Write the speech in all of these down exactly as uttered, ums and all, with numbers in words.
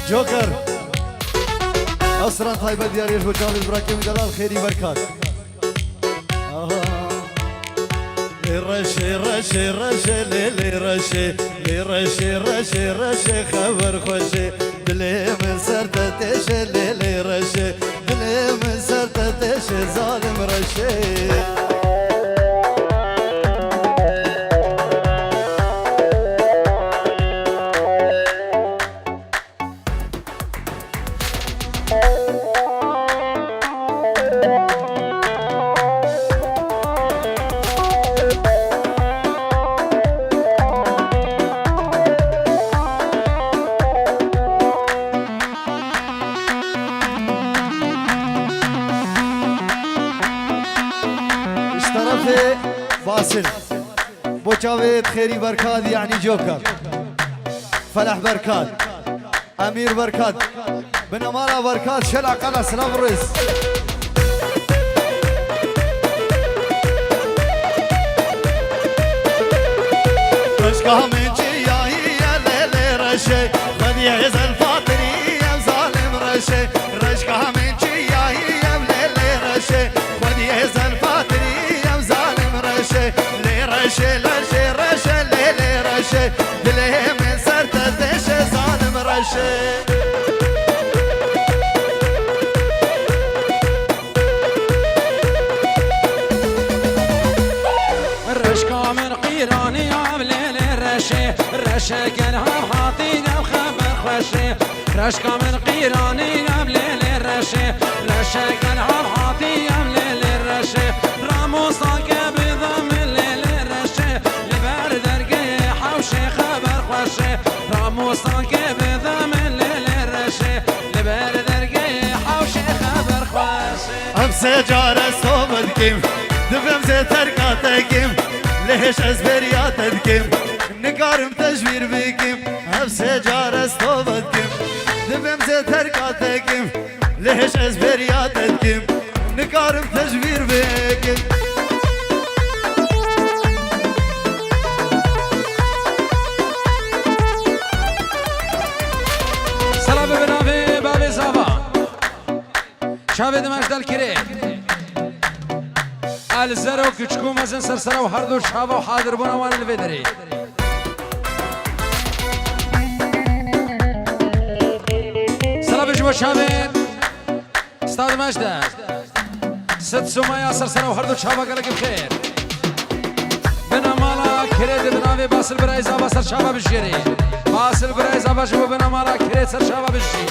Joker. Ew stran taybet diyarî ji bo çavê birakê min delal Xêrî Berkad. Aha. Lê reşê, reşê, reşê, lê, lê reşê, lê reşê, reşê, reşê, xeber xweşê. Dilê min ser te têşe, lê, lê reşê, dilê min ser te têşe, zalim reşê. Ji terefê Basil. Bo çavê Xêrî Berkad, yanî Joker. Feleh Berkad. Emîr Berkad. Binemala Berkad, şela qala silav rêz. Reşka min çiyayî ye lê lê reşê, xwediyê zelfatirî ye zalim reşê. Reşka min çiyayî ye lê lê reşê, xwediyê zelfatirî ye zalim reşê. Lê reşê, reşê, reşê, lê lê reşê, dilê min ser te têşe zalim reşê. Reşka min qîranî ya lê lê reşê, reşê gel hav hatî ya xeber xweşê. Reşka min qîranî ya lê lê reşê, reşê gel hav hatî ya lê lê reşê. Ramosa ke bida min lê lê reşê, li ber dergehê hewşê xeber xweşê. Ramosa ke bida min lê lê reşê, li ber dergehê hewşê xeber xweşê. Em sê car ez to bidkim, divêm zê terka te kim, lê hêş ez bêriya te dikim, nikarim te ji bîr bikim. Em sê car ez to bidkim, divêm zê terka te kim, lê hêş ez bêriya te dikim, nikarim te ji bîr bikim. Sela bibe navê bavê zava. Çavê dimeş del kirê. El Zero küçkû mezin ser sera û her du çava û hadirbûna wan li vê derê. Sela bibe ji bo çavê. Stad meşte. Sit Sumaya ser sera û her du çava gelekî bi xêr. Bina mala kirê di binavê Basil Birayê Zava ser çava bijêrê. Basil Birayê Zava ji bo bina mala kirê ser çava bijî.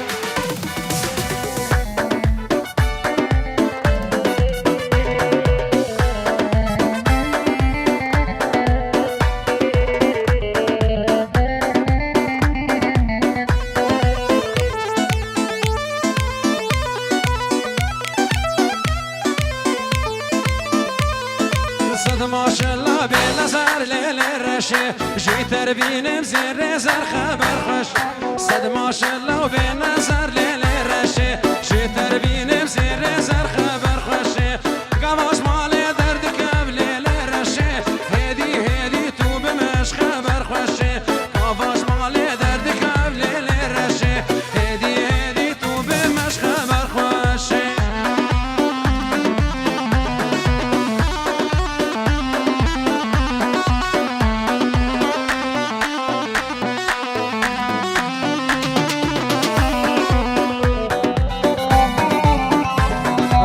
Sed maşella bê nezer lê lê reşê, jî terbînim zêrê zer xeber xweş. Sed maşella û bê nezer lê lê reşê, jî terbînim zêrê zer xeber xweşê. Gava ji malê derdikev lê lê reşê, hêdî hêdî tu bi me ji xeber xweşê. Gava ji malê derdikev lê lê reşê, hêdî hêdî tu bi me ji xeber xweşê.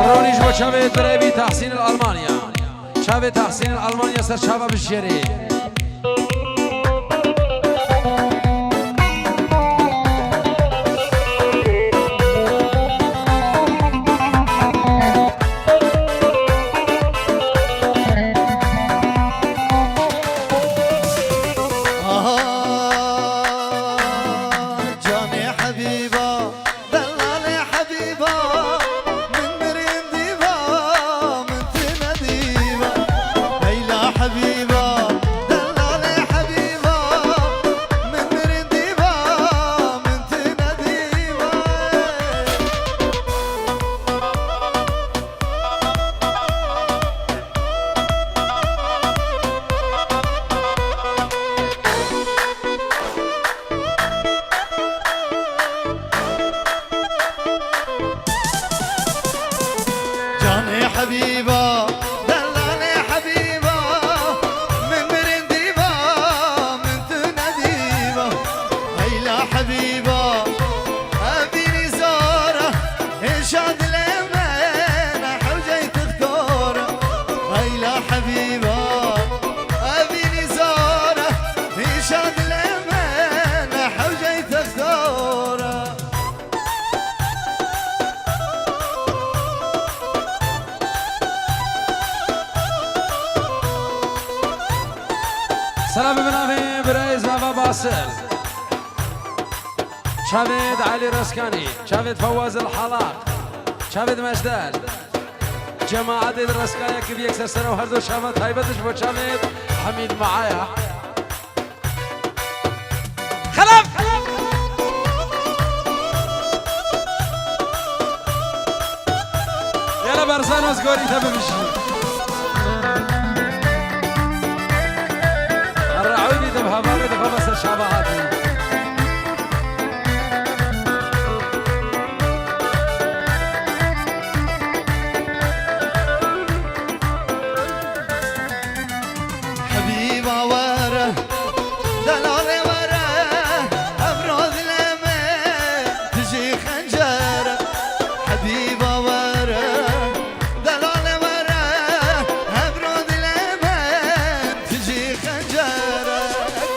Ronî ji bo çavê birevî Tahsîn li Almanya. Çavê Tahsîn li Almanya ser çava bijêrê. Aha, canê Hebîba, delalê Hebîba, min mirîn dîba, min tune dîba. Heyla Hebîba, Selam bi navê birayê Zava Basil. Çavêt Elî Reskanî, çavêt Fewaz El Halaq, çavêt Meşdel. Cemaetê di Reskayê ki bi yekser sera û her du çava taybet ji bo çavêt Hemîd Maaya. Xelef! Yala Berzan Ozgorî te bibijî. Reûdî de bi hevalê de xwe ser çava hatî. Hebîba were, delalê were, evro dilê me tijî xencere. Hebîba were, delalê were, evro dilê me tijî xencere.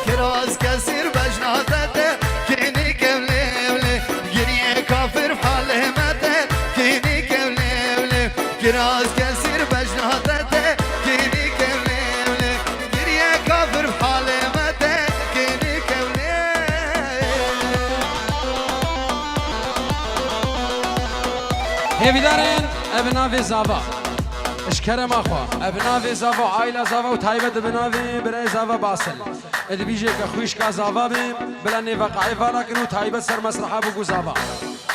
Kiraz kesîr bejna te te, kênî kevlê vlê, giriyê kafir halê me te, kênî kevlê vlê. Kiraz kesîr bejna te te, kênî kevlê vlê. Giriye kafir halê me te, kênî kevlê. Hêvîdarên ev navê Zava. Ji kerema xwe, ev navê Zava, aîla Zava û taybet bi navê birayê Zava Basil. Dibîjê ke xwîşka Zava be, bila nêveqayê vala kin û taybet ser mesreha bû ku Zava.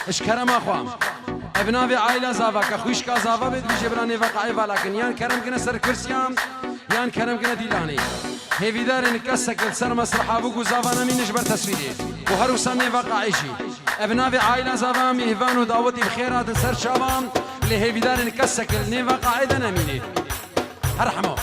Ji kerema xwe. Ev navê aîla Zava ke xwîşka Zava bê, dibêje bila nêveqayê vala kin. Yan kerem kine ser kursiya, yan kerem kine dîlanê. Hêvîdarên kesek li ser mesreha bû ku Zava nemîne ji ber teswîrê. Û her wisa nêveqayê jî. Ev navê aîla Zava mîhvan û dawetî bi xêr hatin ser çava, lê hêvîdarên kesek li nêveqayê de nemîne. Her hema.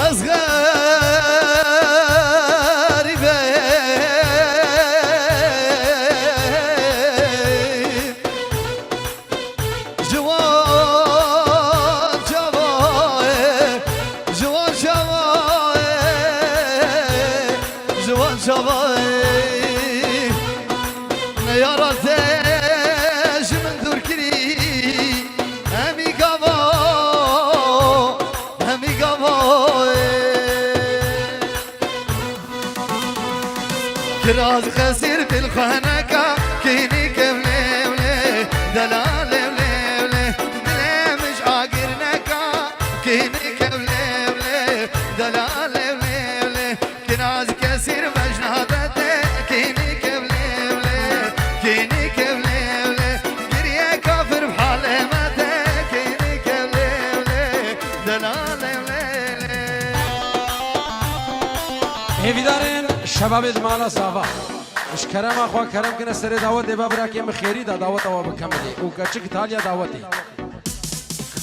Ez xerîbim. Ji wan çava, ji wan çava, ji wan çava. Neyara te ji min dûr kirî, hemî gava, hemî gava. Kiraz xesîr dil xwe neka, kînî kev lêw lê, delal lêw lêw lê, dilê min ji agir neka, kînî kev lêw lê, delal lêw lêw lê. Kiraz kesîr vejna de te, kînî kev lêw lê, kînî kev lêw lê. Giriye kafir bi halê me te, kînî kev lêw lê, delal lêw lê lê. Hêvîdarên şebabê di mala Zava. Ji kerema xwe kerem kine serê dawetê, ba birakê min xêrî da daweta we bikemilê û keçik taliya dawetê.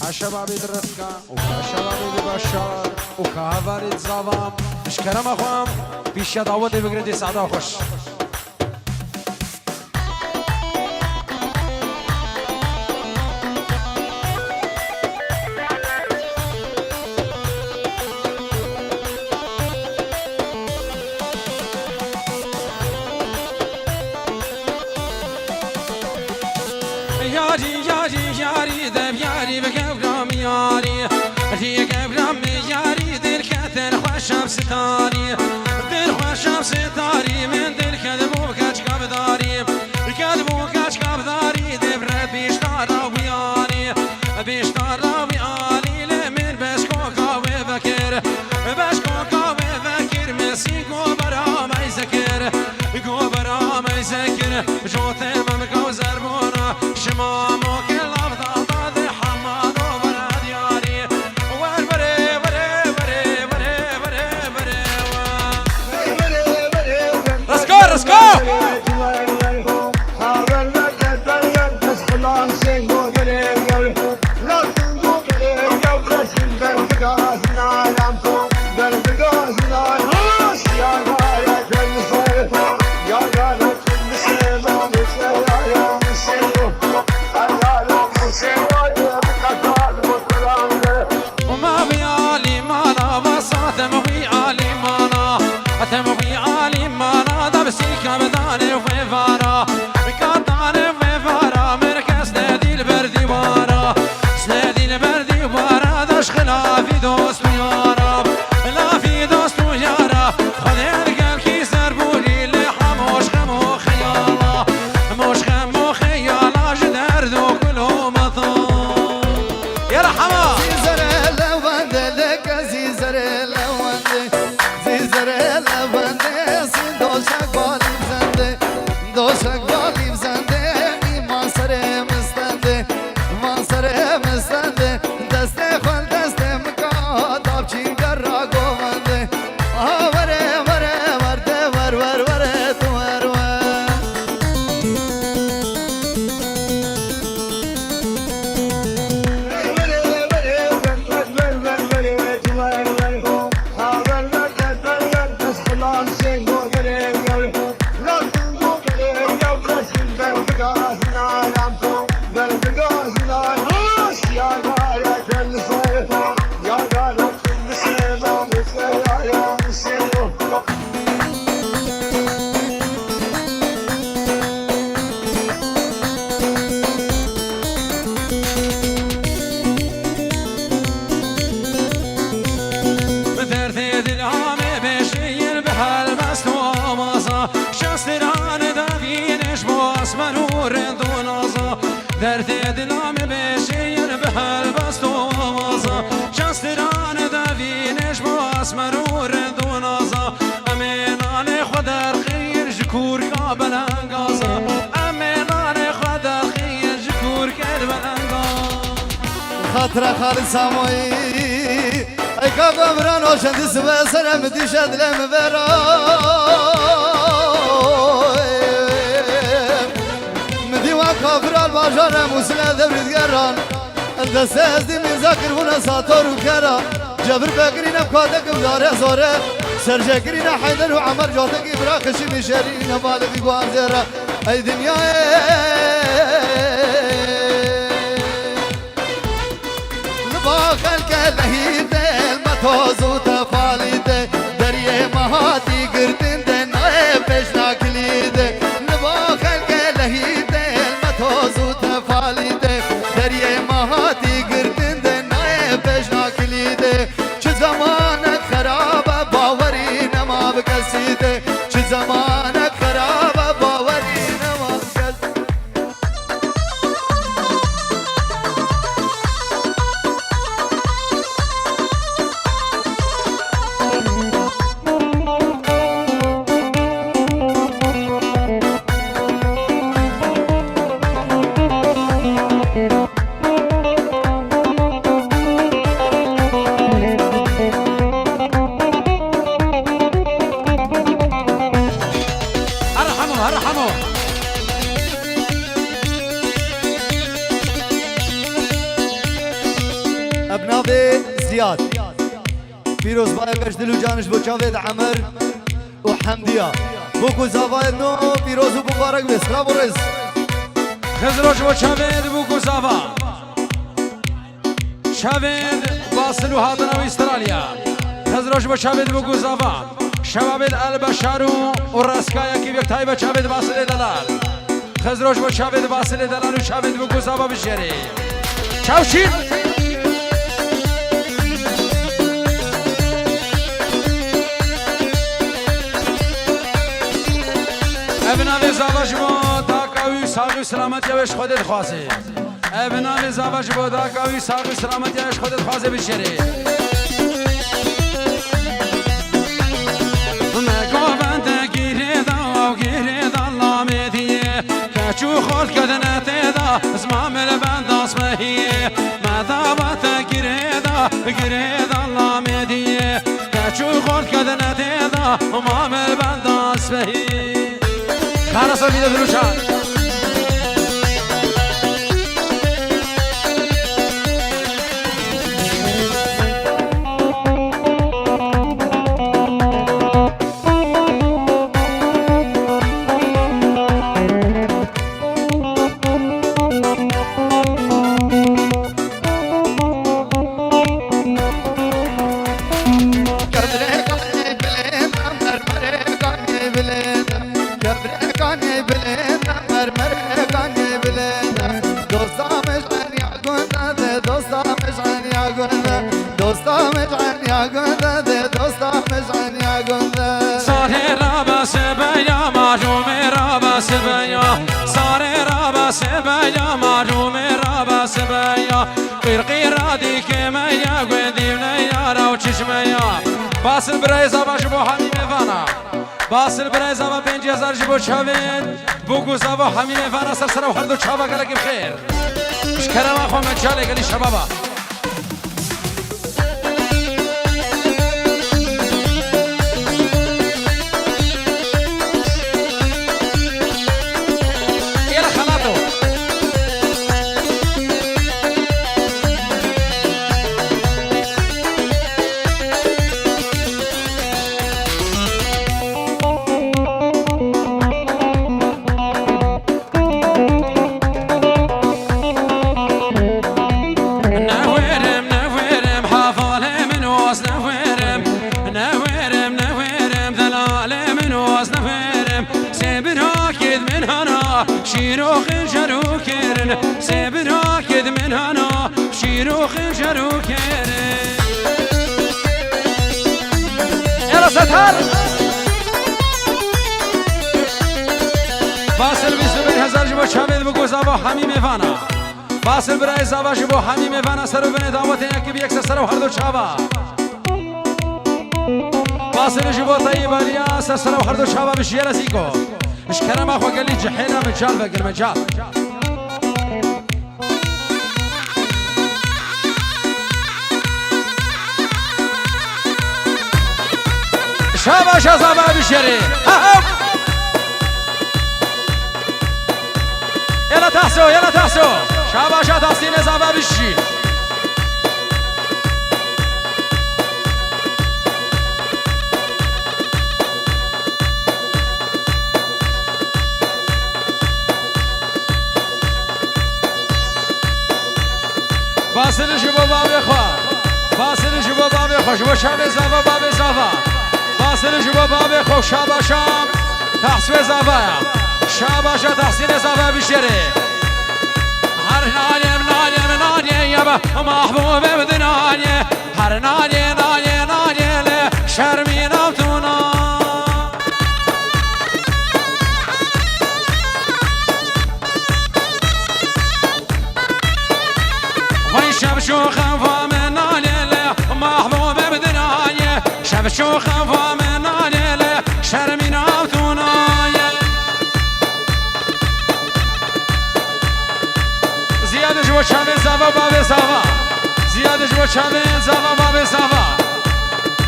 Ka şebabê di Reska û ka şebabê di Başar û ka hevalê di Zava. Ji kerema xwe pîşiya dawetê bigire dê sada xweş. Yarî, yarî, yarî, dev yarî, bi gewra min yarî. Rî gewra min yarî, dilke dilxweşa bi sitarî. Dilxweşa bi sitarî, min dilke dibû keçka bi darî. Ke dibû keçka bi darî, dev re bîştara wî alî. Bîştara wî alî, lê min beşkoka wê vekir. Beşkoka wê vekir, min sî govera meyze kir. Govera meyze kir, jotê min bi gaw zerbona. Şima mokê lav da dadê hema do were diyarî. Wer were, were, were, were, were, were, were. Rizko, rizko! Doşek balî zendê, îman serê min stendê, îman serê min stendê, destê xwe li destê min ka, dapçîn gerra govendê. A were, were, werde, wer, wer, were, tu wer, wer. Bi derdê dila me bêşîn bi helbest û amaza, şastiran davîne ji bo asmer û rind û naza. Derdê dila me bêşîn bi helbest û amaza, şastiran davîne ji bo asmer û rind û naza. Em ê nanê xwe derxîn ji kûrka belengaza. Em ê nanê xwe derxîn ji kûrkê belengaza. Xatira Xalid Samoyî. Ey kaka viran o çendî sibe sere mi dîşe dilê mi vera. Mi dî wa kafir al bajarê Mûsilê devri digeran. Li destê ez dî Mîrza kiribûne sator û kera. Cebir pekirîne bi katek bi dare zore. Serjekirîne Heyder û Emer catekî bira xişî mîşerîne balixî guan zêre. Ey dinyayê. Li ba xelke lehî de, li me toz û tefalî de, deriyê me hatî girtin de, nayê pêşna kilî de. Li ba xelke lehî de, li me toz û tefalî de, deriyê me hatî girtin de, nayê pêşna kilî de. Çi zemanek xerab e, bawerî nema bi kesî de. Çi zemanek xerab e, bawerî nema bi kesî de. Her hemû, her hemû. Ev navê Ziyad. Pîrozbaya beş dil û can ji bo çavê de Emir û Hemdiya. Bo ku zavayê no pîroz û mubarek be. Silav û rêz. Xizro ji bo çavê de bo ku zava. Çavêd Basil û hatina Astralya. Xizro ji bo çavêd bi guzava. Şewabêd El Beşar û, û Reskaya kî bi taybet çavêd Basilê Delal. Xizro ji bo çavêd Basilê Delal û çavêd bi guzava bijêrê. Çaw şîn. Ev navê zava ji bo daka wî sax û selamet ya wê ji Xwedê dixwazê. Ev navê zava ji bo daka wî sax û selametî ya ji Xwedê dixwaze bijêrê. Me govende girê da, girê da lamê diyê. Keç û xort kedine tê da, zma me li benda spehiyê. Me davete girê da, girê da lamê diyê. Keç û xort kedine tê da, ma me li benda spehiyê. Xarasa bîne diluşan. Kevrê kanê bilind, mermerê kanê bilind. Kevrê kanê bilind, mermerê kanê bilind. Dosta min ji eniya gund de, dosta min ji eniya gund de. Dosta min ji eniya gund de, dosta min ji eniya gund de. Sarê rabe sibeya, marûmê rabe sibeya. Sarê rabe sibeya, marûmê rabe sibeya. Qîrqîra dîkê me ya, gundî me ya, raw çişme ya. Basil birayê zava ji bo hemî mêvana. Basil birayê zava pêncî hezar ji bo çavên, bûk û zava hemî mêvana ser sera û her du çava gelekî bi xêr. Ji kerema xwe me çalê gelî şebaba. Yere xelato. Newêrim, newêrim, hevalê min waz newêrim. Newêrim, newêrim, delalê min waz newêrim. Sê birakêd min hana, şîr û xincer û kirin. Sê birakêd min hana, şîr û xincer û kirin. Yala setar. Basil bîst û pênc hezar ji bo çavê bûk û zava hemî mêvana. Basil birayê zava ji bo hemî mêvana ser û binê dawetên yekî bi yek ser sera û her du çava. Basil ji bo Tayîb Aliya ser sera û her du çava bi şiyere zîko. Ji kerema xwe gelî cihêla min cal vegir, min cal. Şabaş a zava bişêrê. Ha, ha. Yala Tahso, yala Tahso. Şabaş a Tahsînê zava bişî. Basil ji bo bavê xwe. Basil ji bo bavê xwe. Ji bo çavê zava bavê zava. Basil ji bo bavê xwe. Şabaşa Tahswê zava ya. Şabaşa Tahsînê zava bişêrê. Her nalê, nalê, nalê ye be. Mahbûbê bi dinayê. Her nalê, nalê, nalê le şermî navtûna. Vay şev şoxe va me nalê le mahbûbe bi dinayê. Şev şoxe va me nalê le şermî navtûna ye. Ziyade ji bo çavê zava bavê zava. Ziyade ji bo çavê zava bavê zava.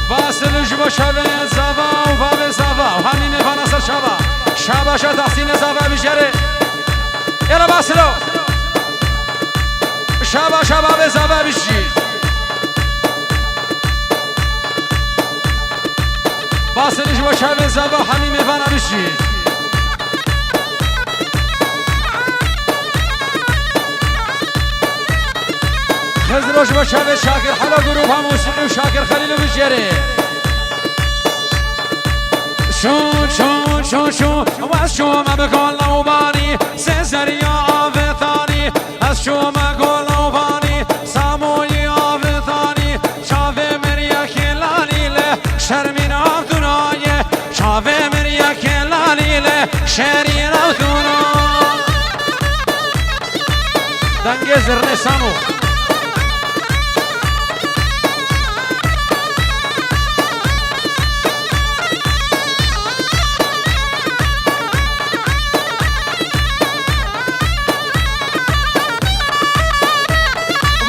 Basil ji bo çavê zava û bavê zava. Û hemî mêvana ser çava. Şabaşa Tahsînê zava bijêrê. Êla Basilo. Şabaşa bavê zava bijî. Basil ji bo çavê zava hemî mêvana bijî. Xizro ji bo çavê Şakir Helo grûpa mûsîqî û Şakir Xelîl û bijêrê. Şû, şû, şû, şû, wez şû me bi gola û banî, sê zeriya avitanî. Ez şû me gola û banî, Samoyî avitanî. Çavê min yekê lalî le, şermî navtûna ye. Çavê min yekê lalî le, şerî navtûna. Dengê zirnê Samo.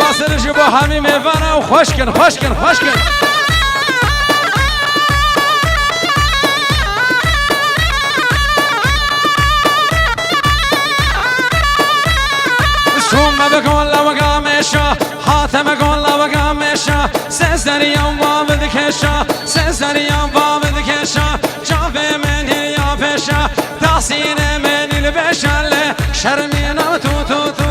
Basil ji bo hemî mêvana û xweş kin, xweş kin, xweş kin. Şûme bi gola wega mêşa, hateme gola wega mêşa, sê zeriya bav dikêşa, sê zeriya bav dikêşa, çavê min ya pêşa, Tahsînê min li beşa le, şermî navtû, tû, tû.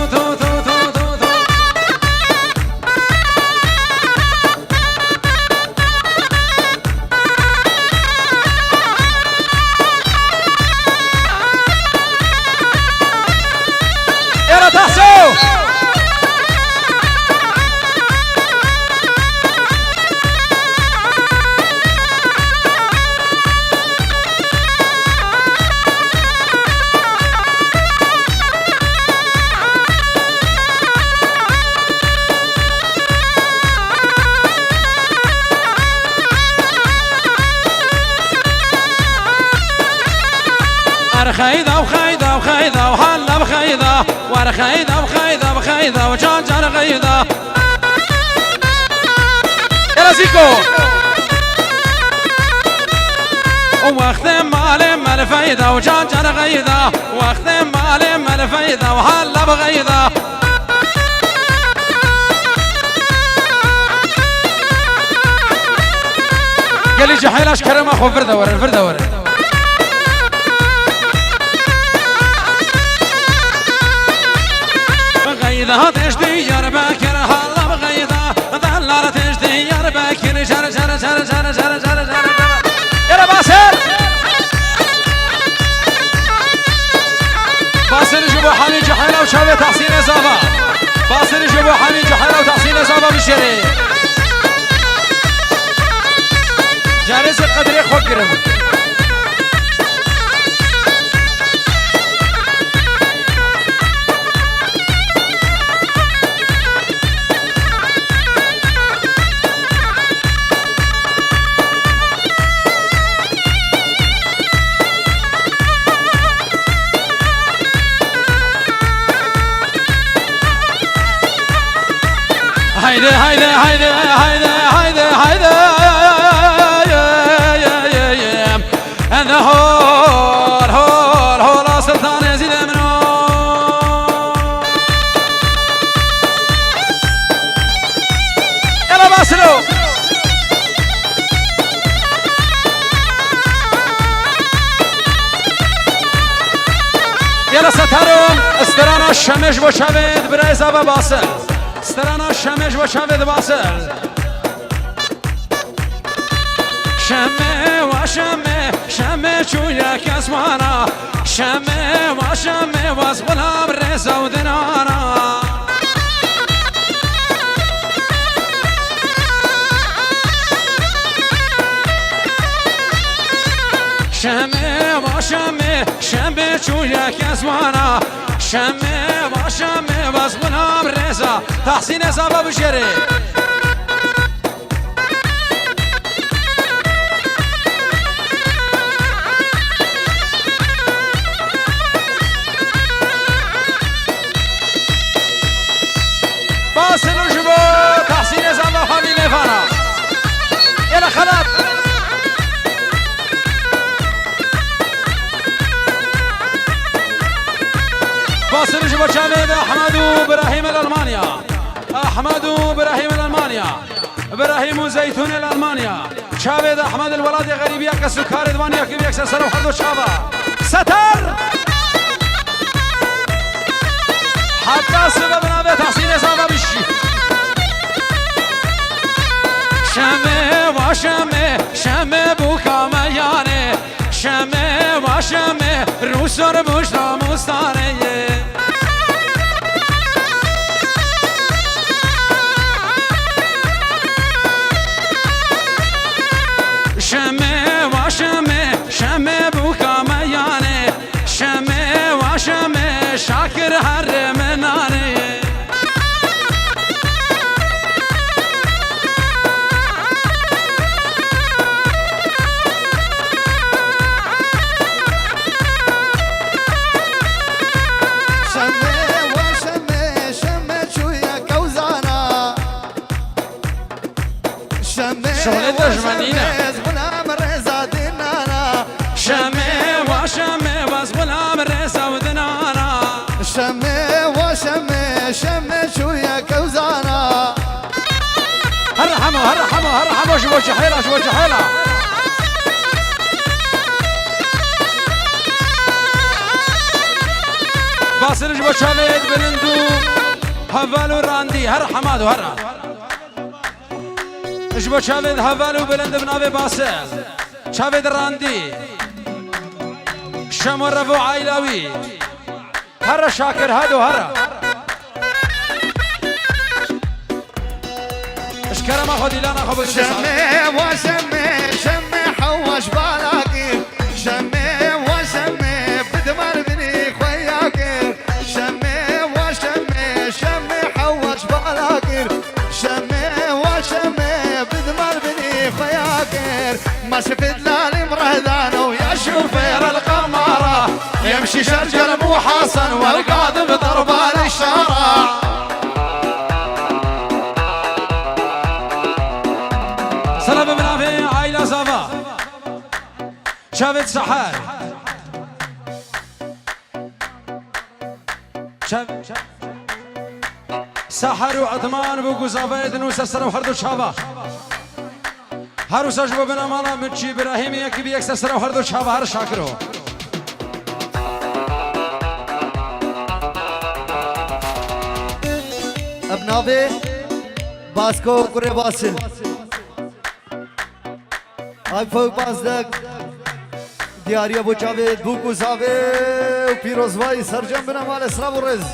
Êla Tahso! بخيدة وهلا بخيدة، ورخيدة بخيدة بخيدة وجان جان غيدة. يلا زيكو. وقت مالي مال فايدة وجان جان غيدة، وقت مالي مال فايدة وهلا بغيدة. Gelî cihêlaş kerema xwe vir de werin, vir de werin. Xeyda têş Diyarbekir, hala bi xeyda, delal têş Diyarbekir, şer, şer, şer. Yere Basir! Basir ji bo hemî cihêla û çavê Tahsînê Zava. Basir ji bo hemî cihêla û Tahsînê Zava bişêrê. Carê zî qedrê xwe girim. Haydi, haydi, haydi, haydi, haydi, haydi. Ene hol, hol, hol, Sultan Ezîdê min o. Yala Basilo. Yala Setaro, strana Şemê ji bo çavê di birayê Zava Basil. Strana Şemê ji bo çavê di Basil. Şemê wa Şemê, Şemê çûye kesmana. Şemê wa Şemê, was xulam rêza û dinana. Şemê wa Şemê, Şemê çûye kesmana. Şemê wa Şemê, was xulam rêza. Tahsînê Zava bişêrê. Basilo ji bo Tahsînê Zava xwendî nêvana. Yele xelat. Basilo ji bo çavê de Ehmed û Birahîm el Almanya. Ehmed û Birahîm el Almanya. Birahîm û Zeytûn el Almanya. Çavê de Ehmed el welatê xerîbiya kes û karê divan yek bi yek ser ser û her do çava. Setar! Heta sibe bi navê Tahsînê Zava bişî. Şemê wa Şemê, Şemê bûka me yanê. Şemê wa Şemê, rûsor bûş damustanê ye. Şemê wa Şemê, Şemê bûka me yanê. Şemê wa Şemê, Şakir herê min nanê. Şemê wa Şemê, Şemê çûye kewzana. Şemê Şolê wa dejmenî ne? Şemê, ez xulam rêza dinana. Şemê wa Şemê, ez xulam rêza û dinana. Şemê wa Şemê, Şemê çûye kewzana. Her hemo, her hemo, her hemo ji bo cihêla, ji bo cihêla. Basir ji bo çavê bilind û heval û randî, her hema do, her. Ji bo çavê di heval û bilind bi navê Basil. Çavê di randî. Şemo revo aîla wî. Here Şakir, hado here. Ji kerema xwe dîlana xwe bikişe sar. Şemê wa Şemê, Şemê hewa ji bala kir. Şemê wa Şemê, bi dimar binî xwe ya kir. Şemê wa Şemê, Şemê hewa ji bala kir. Şemê wa Şemê, bi dimar binî xwe ya kir. Ma şefê dilalim rehdano ya şofêr el qamara. Yemşî şer cel Ebu Hasan wergad bi derbarê şara. Selam bi navê Aîla Zava. Çavêt Seher. Çav-, Seher û Edman bû ku zavayê din û ser sera û her du çava. Her wisa ji bo binamala min çî Birahîmê yekî bi yek ser sera û her du çava her şakiro. Ev navê Basko kurê Basil. Ay fewk bazdek. Diyariye bo çavê bûk û zavê û pîrozvayî sercem bine male sirav û rêz.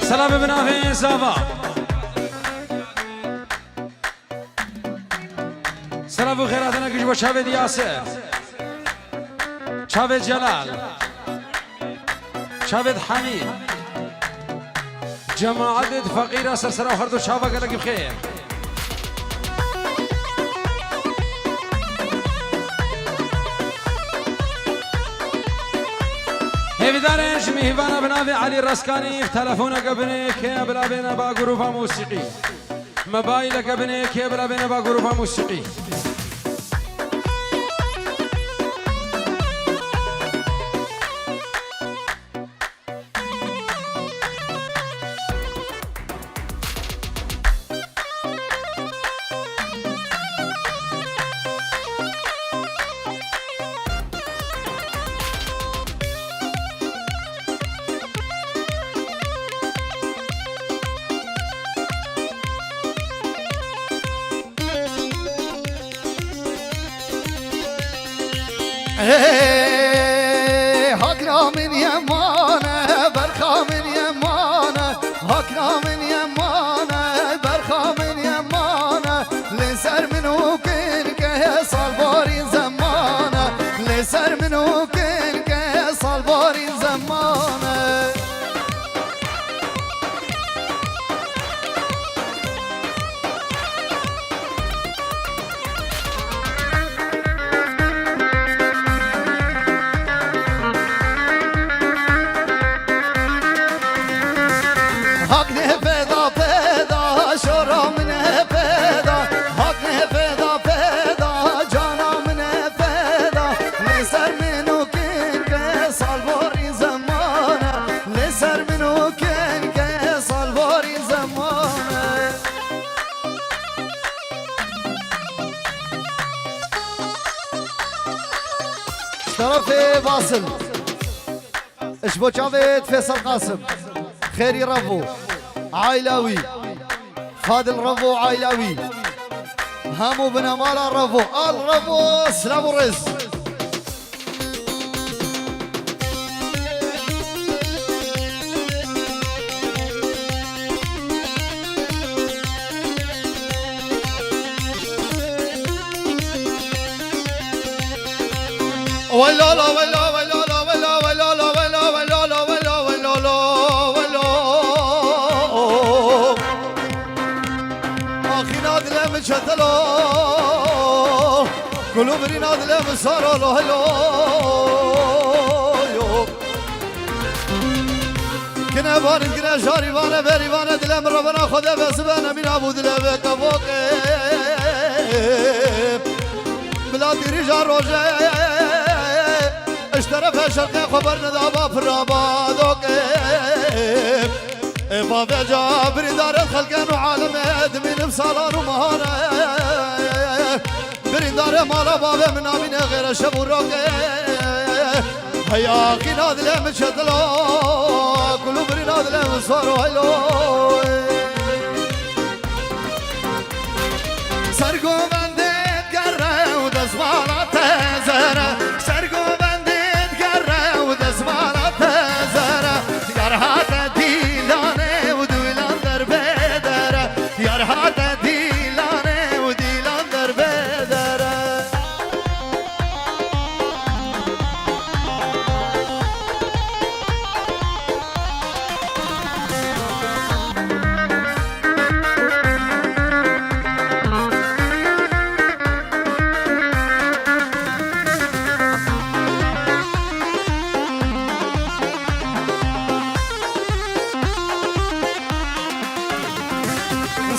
Selamê bi navê Zava. Selav û xêratina giş bo çavêt Yasir. Çavêt Celal. Çavêt Hemîd. Cemaetêt feqîra ser sera her du çava gelekî bi xêr. Hêvîdar in ji mîhvana bi navê Elî Reskanî telefoneke binê kê bila bêne ba grûpa mûsîqî. Mobayleke binê kê bila bêne ba grûpa mûsîqî. Ê, hakna min yemane, berxa min yemane, hakna min yemane, berxa min yemane, lê ser min û kin ke salvarî zemane, lê ser min û kin ke salvarî zemane. Hak ne peda peda, şora min e peda. Hak ne peda peda, cana min e peda. Lê ser min û kin ke salvarî zemane. Lê ser min û kin ke salvarî zemane. Ji terefê Vasil. Ji bo çavêt Fêsel Qasim. Xêrî Revo. Aîla wî. Fadil Revo, aîla wî. Hemû binemala Revo. Al Revo, silav û rêz. Welala, wela, welala, wela, welala, wela, welala, wela, welala, wela, wela. Axîna dilê min çetelo, kulûbirîna dilê min saro lo helo. Kine vanî, kine jarî vane, berî vane, dilê min revena xwe de ve zibe nemîna bû dilê ve kevokê. Bila tîrîja rojê, ji terefe şerqê xwe berneda ba pira ba dokê. Ê bavê ca birîndarê xelkên û alemê dimînim salan û mehane. Birîndarê mala bavê min namîne xêre şev û rokê. Heya qîna dilê min çetila, kulû birîna dilê min sar û helo. Sergovendê digere û destmala te zere. Sergovendê digere û destmala te zere. Yar hate dîlanê û dûlan derbê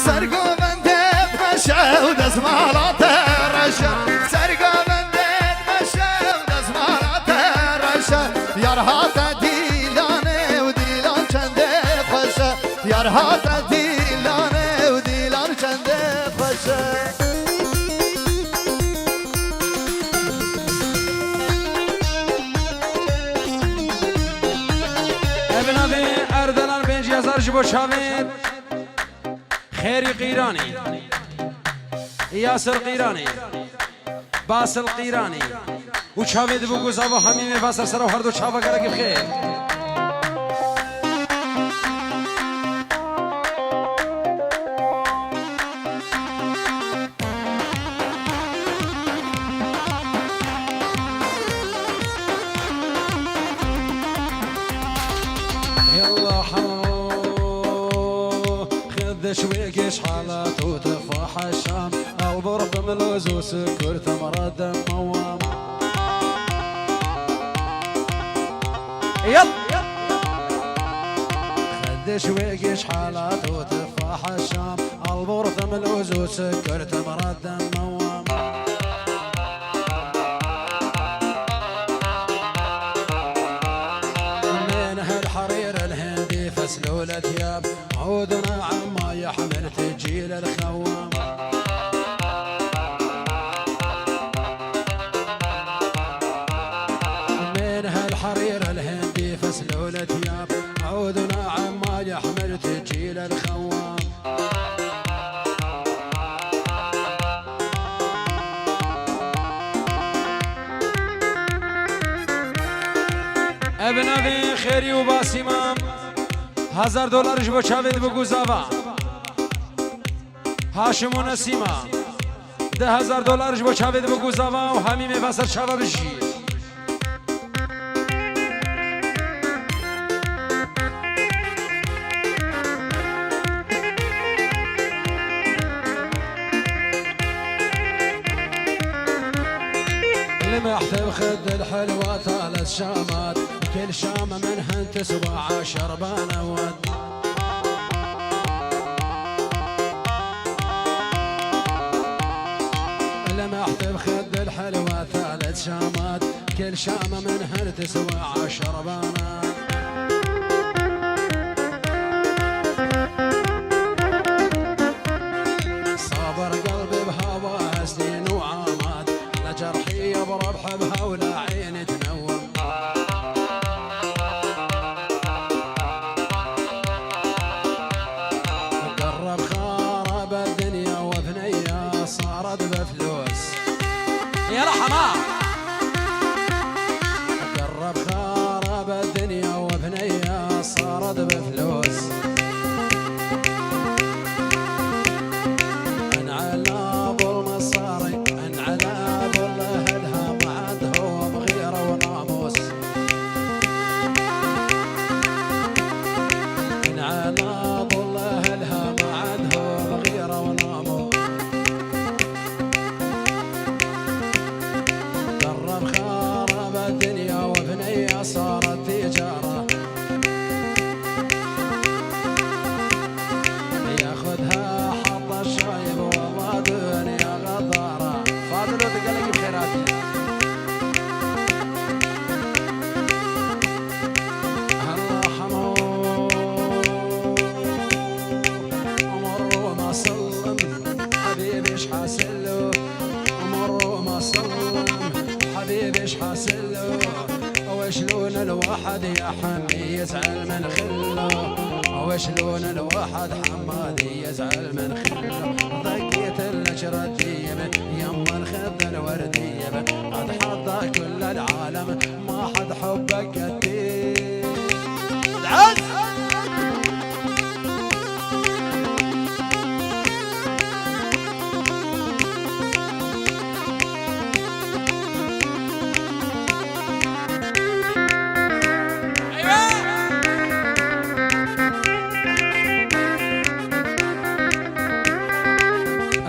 Ser govendê meşe û dezmala te reşe. Ser govendê meşe û dezmala te reşe. Yar hate dîlanê û dîlan çendê xweş e. Yar hate dîlanê û dîlan çendê xweş e. Ev navê Erdelan pêncî hezar ji bo çavên Xêrî Qîranî, Yasir Qîranî, Basil Qîranî û çavê dibo ku zava hemî mêva ser sera û her du çava gelekî bi xêr. Yalla ha, xeddeş wê geş halat û tefa heşam, al burqim loz û sükür temra demawam. Yalla. Xeddeş wê geş halat û tefa heşam, al burqim loz û sükür temra demawam. من هالحرير الهندي فسلولة ثياب، عودنا عما يحمل تجيل الخوام. من هالحرير الهندي فسلولة ثياب، عودنا عما يحمل تجيل الخوام. Ev navê Xêrî û Basîma hezar dolar ji bo çavê dibe ku zava. Haşim û Nesîma du hezar dolar ji bo çavê dibe ku zava û hemî mêva ser çava bijî. لمحت بخد الحلوة ثلاث شامات، كل شامة منهن تسوى عشر بنوات. لمحت بخد الحلوة ثلاث شامات، كل شامة منهن تسوى عشر بنات. صابر قلبي بهواها سنين وعامات، لا جرحي بربح بها ولا عيني تنوم. قرب خرب الدنيا وبنية صارت بفلوس. يا رحمة. قرب خرب الدنيا وبنية صارت بفلوس. ان على ابو المصاري، ان على ابو الاهلها ما عندهم غيرة وناموس. ان على ابو الاهلها ما عندهم غيرة وناموس. قرب خرب الدنيا وبنية صارت تجارة. ياخدها حظ الشايب والله دنيا غدارة. فاضل وتقلق بخيراتي. الله حمو. عمر وما سلم. حبيبي ايش حاصل له؟ عمر وما سلم. حبيبي ايش حاصل له؟ وشلون الواحد يا حمي يزعل من خله؟ وشلون الواحد حمادي يزعل من خله؟ ضقيت لك رديبه يما الخد الورديبه، قد حظى كل العالم ما حد حبك قدي. العز.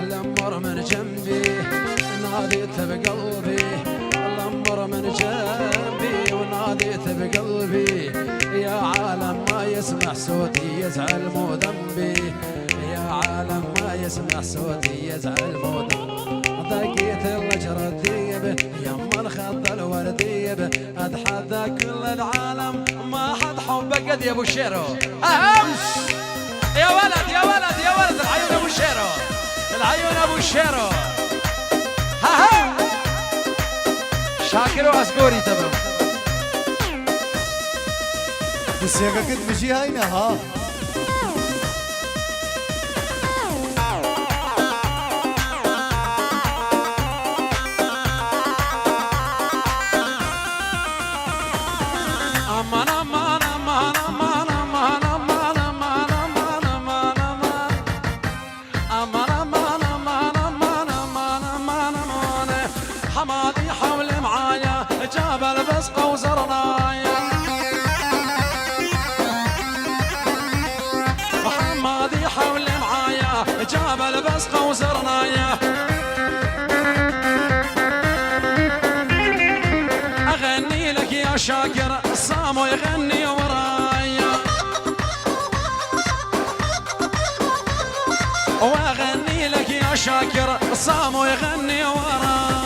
الأمر من جنبي، ناديت بقلبي. الأمر من جنبي، وناديت اسمع صوتي يزعل الموت. ضاقيت الجرى الديب، يما الخد الورديب، اتحدى كل العالم، ما حد حبك قد يا ابو شيرو. اهم. يا ولد، يا ولد، يا ولد، العيون ابو شيرو. العيون ابو شيرو. ها ها. شاكر وعسكري تمام. Bi sêvekê dibijî hayne ha. Aman, aman, aman, aman. Aman, aman, aman, aman, aman, aman. Aman, aman, aman, aman, aman, aman. حمادي حولي معايا، جاب البزقة وزرنايا. حمادي حولي معايا، جاب البزقة وزرنايا. أغني لك يا شاكر، صامو يغني ورايا. واغني لك يا شاكر، صامو يغني وراي.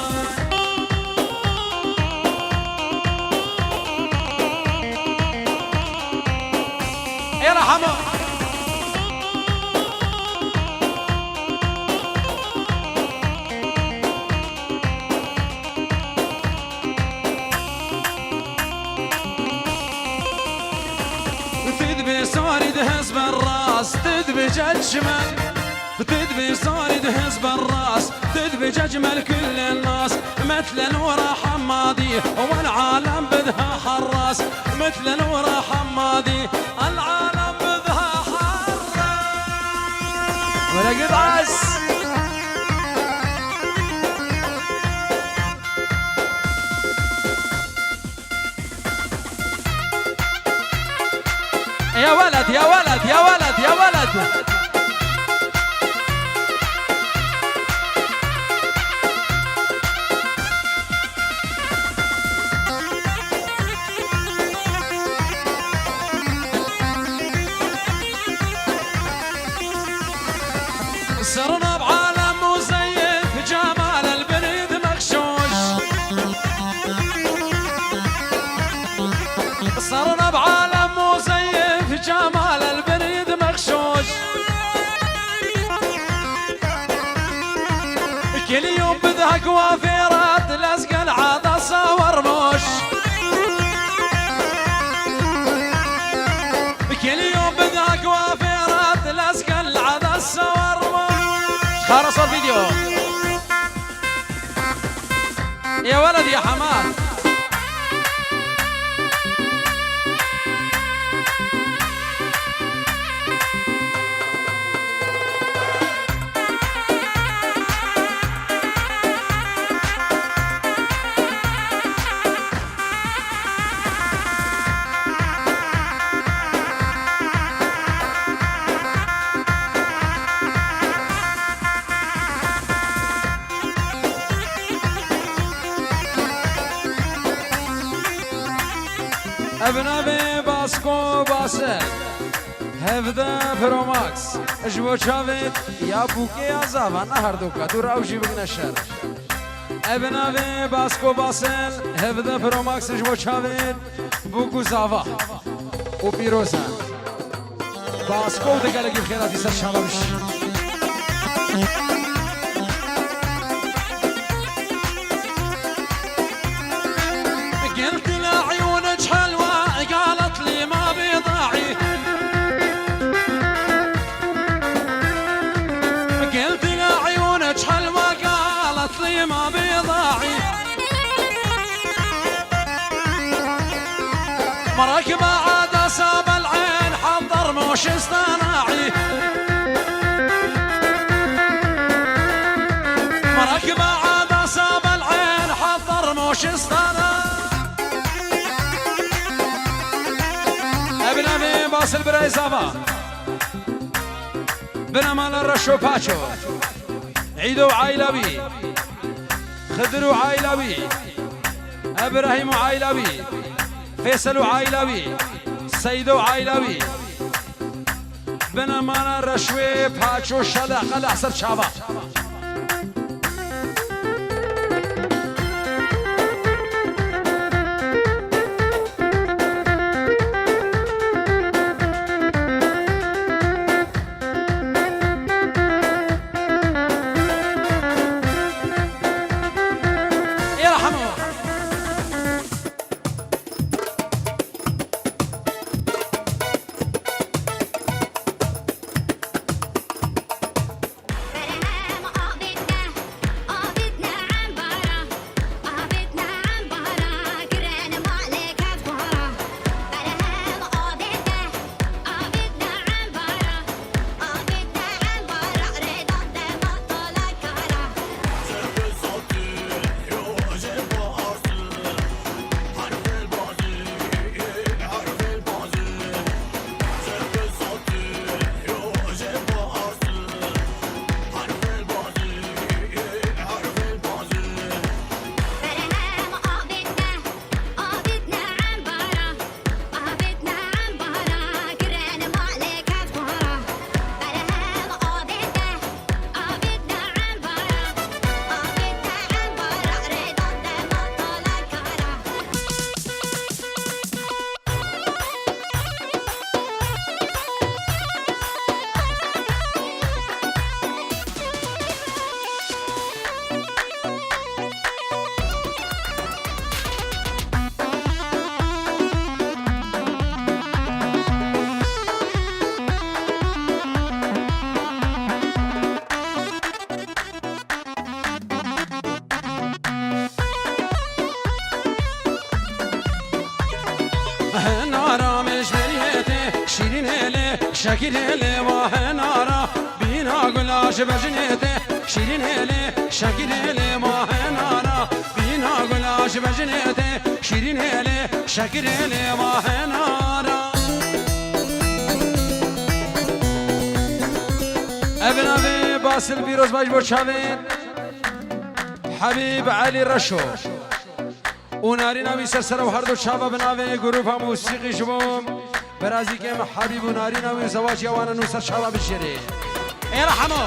يا رحمة. تدبي صاري دهز بالراس، تدبي ججمل. تدبي صاري دهز بالراس، تدبي ججمل كل الناس. مثل ورا حمادي والعالم بدها حراس. مثل ورا حمادي العالم بدها حراس. ولا قد عس. يا ولد، يا ولد، يا ولد، يا ولد. صرنا بعالم مزيف، جمال البريد مغشوش. صرنا بعالم مزيف، جمال البريد مغشوش. كل يوم بدها كوافيرات، لازقة العادة صور موش. كل يوم بدها كوافيرات، لازقة العادة صور موش. خلاص الفيديو. يا ولد يا حماد. Ev navê Basko Basel. Hevdeh Pro Max. Ji bo çavê ya bûkê ya zava, ne herdoka. Dû raw jî bigine şer. Ev navê Basko Basel, hevdeh Pro Max ji bo çavê bûk û zava. Û pîroz e. Basko û gelekî bi xêr hatî ser çava min. قلت لعيونك حلوة، قالت لي ما بيضاعي. قلت لعيونك حلوة، قالت لي ما بيضاعي. مركبة عاد صاب العين، حضر موش اصطناعي. مركبة عاد صاب العين، حضر موش اصطناعي. Ev navê Basil Birayê Zava. Binamal Reşo Paço. Îdo û aîla wî. Xidir û aîla wî. Ebrahîm û aîla wî. Feysel û aîla wî. Seydo û aîla wî. Bine mane reşwê paço şele qele ser çava. Ê hemo. Hinara me ji beriyê te, şîrîn hêlê, şekil hêlê, ma hinara. Bîna gula ji bejinê te, şîrîn hêlê, şekil hêlê, ma hinara. Bîna gula ji bejinê te, şîrîn hêlê, şekil hêlê, ma hinara. Ev navê Basil Pîrozbaş bo çavên Habîb Elî Reşo. û narîna wî ser sera û her du çava bi navê Grupa Musîqî ji bo birazîkê me Habîb û narîna wî û zewaciya wan e nû ser çava bijêrê. Ê rehemo.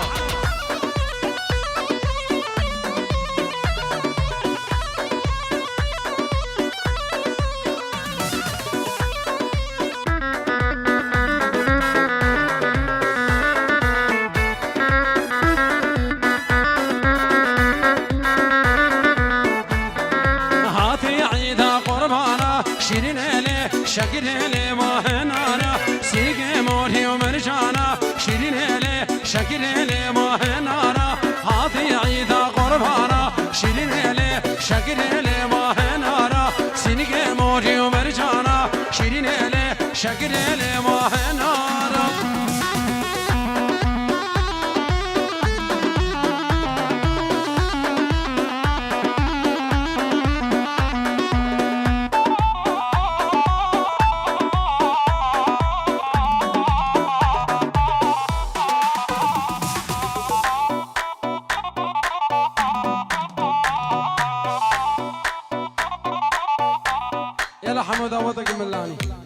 Hatî îda qurbana, şîrîn hêlê, şekil hêlê, ma hinara. Sîgê morî û mercana, şîrîn hêlê, şekil hêlê, ma hinara. Hatî îda qurbana, şîrîn hêlê, şekil hêlê, ma hinara. Sîgê morî û mercana, şîrîn hêlê, şekil hêlê, ma hinara. Yala hemo daweteke milanî.